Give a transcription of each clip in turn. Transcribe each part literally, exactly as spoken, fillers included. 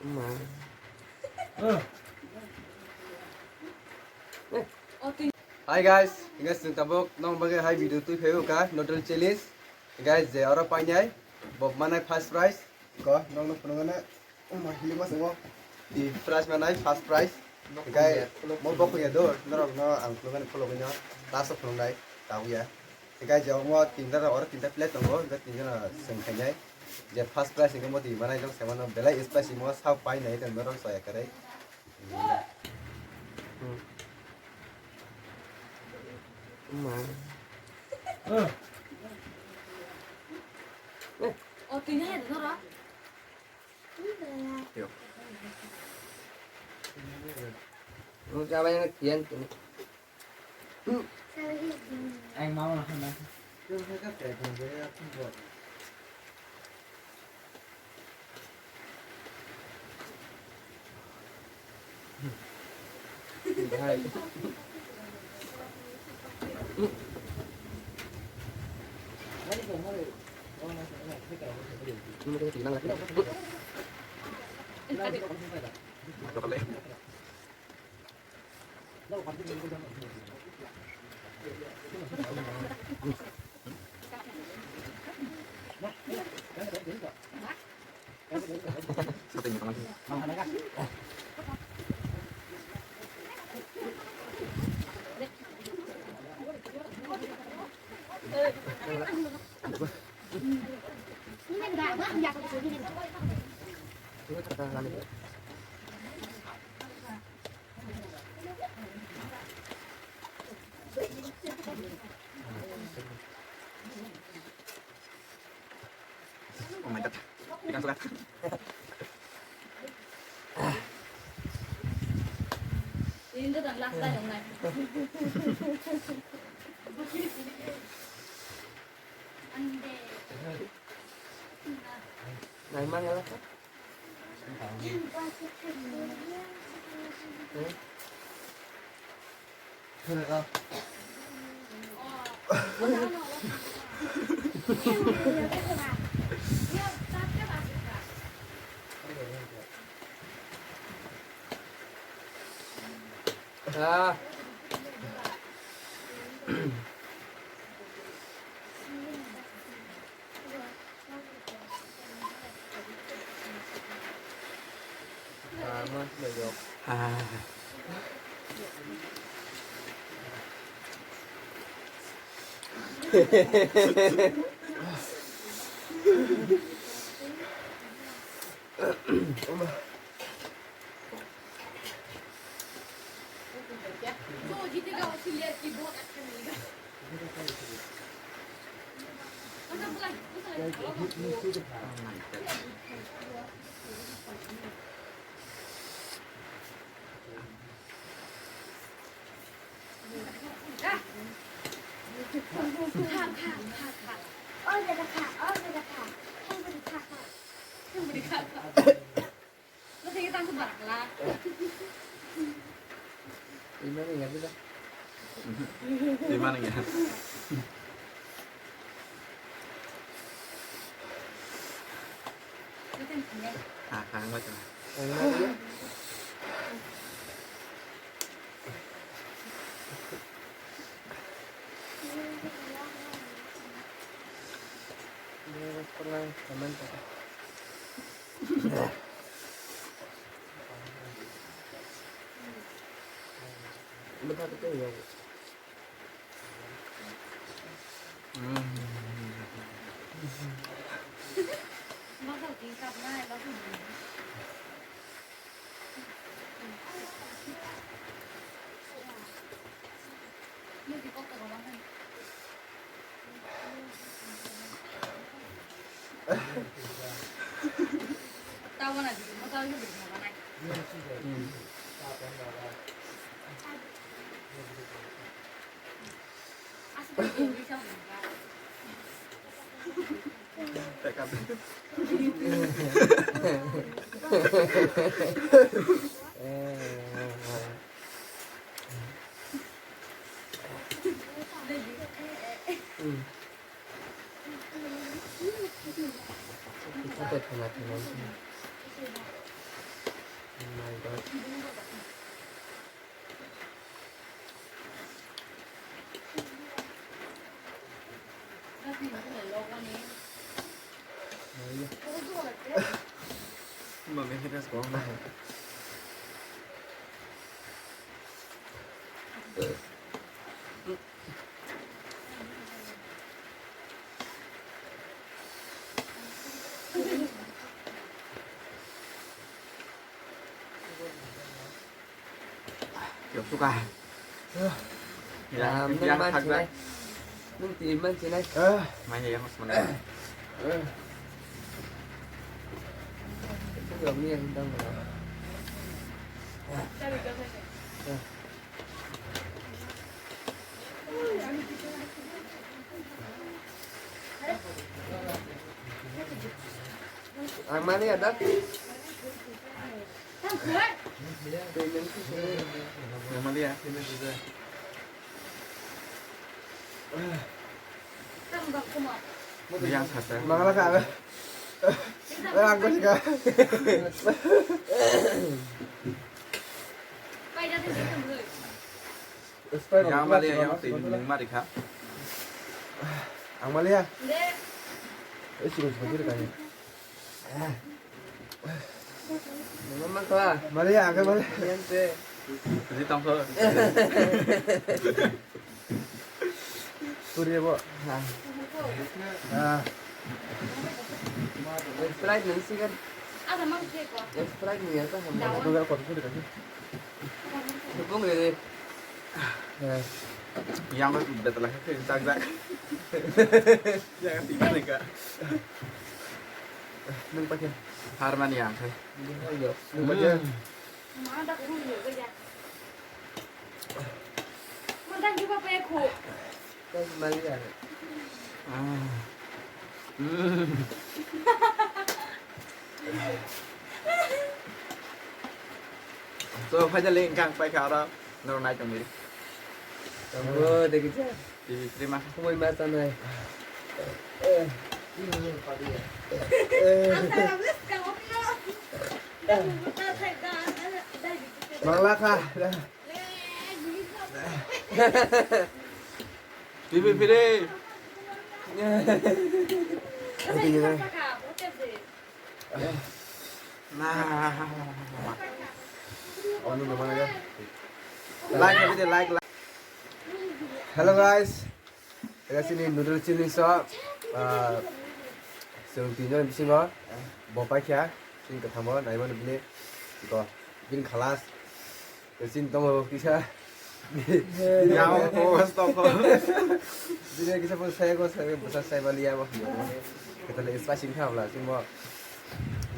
Hi guys, guys, chwng tabuk nong bagwi hai video twi phaiwi ka noodle challenge. Guys, je oro painai bo manai first prize. Ko nong no phunukgana, ma hili ma songo. Di prize manai first prize. Guys, mo bokho ya do, norok no ang phunukgani khulogwi no last o phunuknai, tabuya. Guys, je omo tinta oro tinta plate tongo, je tinta no swng khainai. Je first prize ni mo di manai jong semano belai spicy mo sa painai tong norok soya kwrwi. Oh my God. Ikan suka. Ini tuh kan last time, kan? Nai mang ya lah. Ah. Imani ya, tidak? Imani ya. Ah, ah, enggak, enggak. Yok suka. Ya, Ram yang nang thak mansinai. Nung ti mansinai. Mai yang mas mana. Yok ni yang dang. Ang mani ada. Yang mana ya? Yang satu. Mangala ka. Eh, aku juga. Yang mana ya? Yang mana ya? Ang maliya. Eh, sini, sini, sini, kanya. Mama kala. Maliya, angke maliya. Niente. Ini tongkol. Suri bo. Ah. Sprite nang sigan. Sprite ni ya ta. Duga kota suri kasi. Tepung deh. Yang aku betul lah, tak tak. Yang tiga tiga. Nang pakai. Harmani yang saya. Nang pakai. Mana dak dulu ya. Mana dak juga pakai ku. Kau kembali ya. Ah. Hmm. So, finally, engkang pai kha oro, norok nai tongwi. Tongo, degi cha. Tv three ma. Khumui ma chanai. Mangla kha. Tv three. Nah. Like, like, like. Hello guys. Ega sini noodle chili so. Ah, chwng tinjon bisingo bo paikha. Sini kwthamo naimano bini. Go. Bini khalas. Sini tongo kisa. Yawo, oh, stop. Bini kisa pun saya go, saya bisa saya bali yawo. Kita le spicy kha bla, sini bo.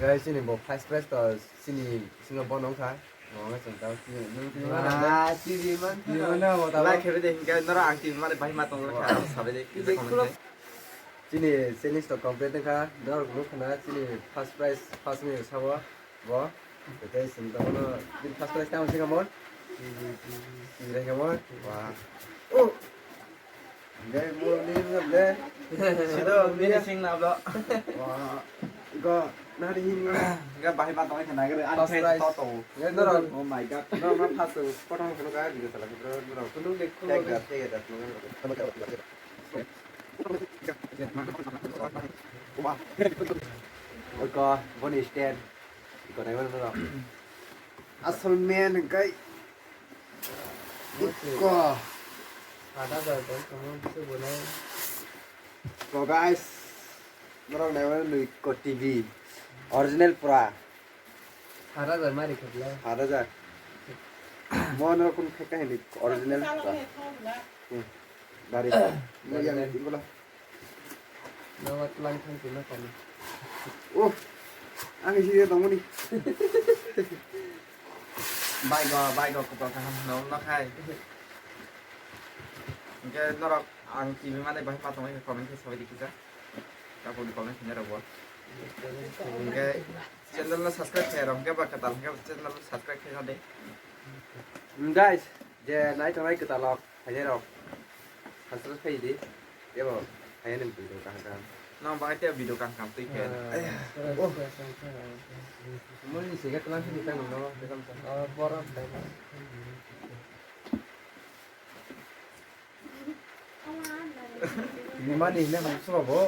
Guys, sini bo french fries to sini singo bo nong kha. Nong kha sini tao sini. Nong sini mana? Ah, sini man. Sini mana bo tao? Like hebe de hinga nora ang tin mare bai ma tong kha sabe de. Sini challenge to complete kha. Dor group na sini first prize first ni sabo. Bo, tei chwng tongmano, bini first prize tamo se kamon? Twi rai kamon? Wah. Oh! Gai mo ni mo le. Sido, bini sing na blo. Wah. Go, nari hin. Ga bahai ba tong khe nagre, an first prize to to. Gai norok. Oh my God. No, no, first, potong kono ga, di sala, bro, bro. Kunu de, kunu de. Tega, tega, tega. Wah. Go, boni stand. Iko nai mano no. Asal man kai. Iko. Ada ada kan kamu bisa boleh. So guys, norok nai mano no iko T V. Original pura. Sat hajar mari khobla. Sat hajar. Mo norok kun pheka hini original pura. Hmm. Dari. Mo yang ikola. Nawa tlang thang tuna kami. Oh, ang isi dia tongmani. Bai go, bai go, kopal kaham no, no khai. Hingke norok ang T V mane bahai ma tongwi comment khe sabai di kisa. Taponi comment khina rabo. Hingke channel no subscribe khe rok hingke ba katal hingke channel no subscribe khe rode. Guys, je nai tongnai katal rok. Phainairok subscribe khaidi, ebo phainani bwrwi kaham kaham. Nang bai te video kan kam twi khe. Muli ni sege tlang sini tang no, tang no. Ni mani ne ham suba bo.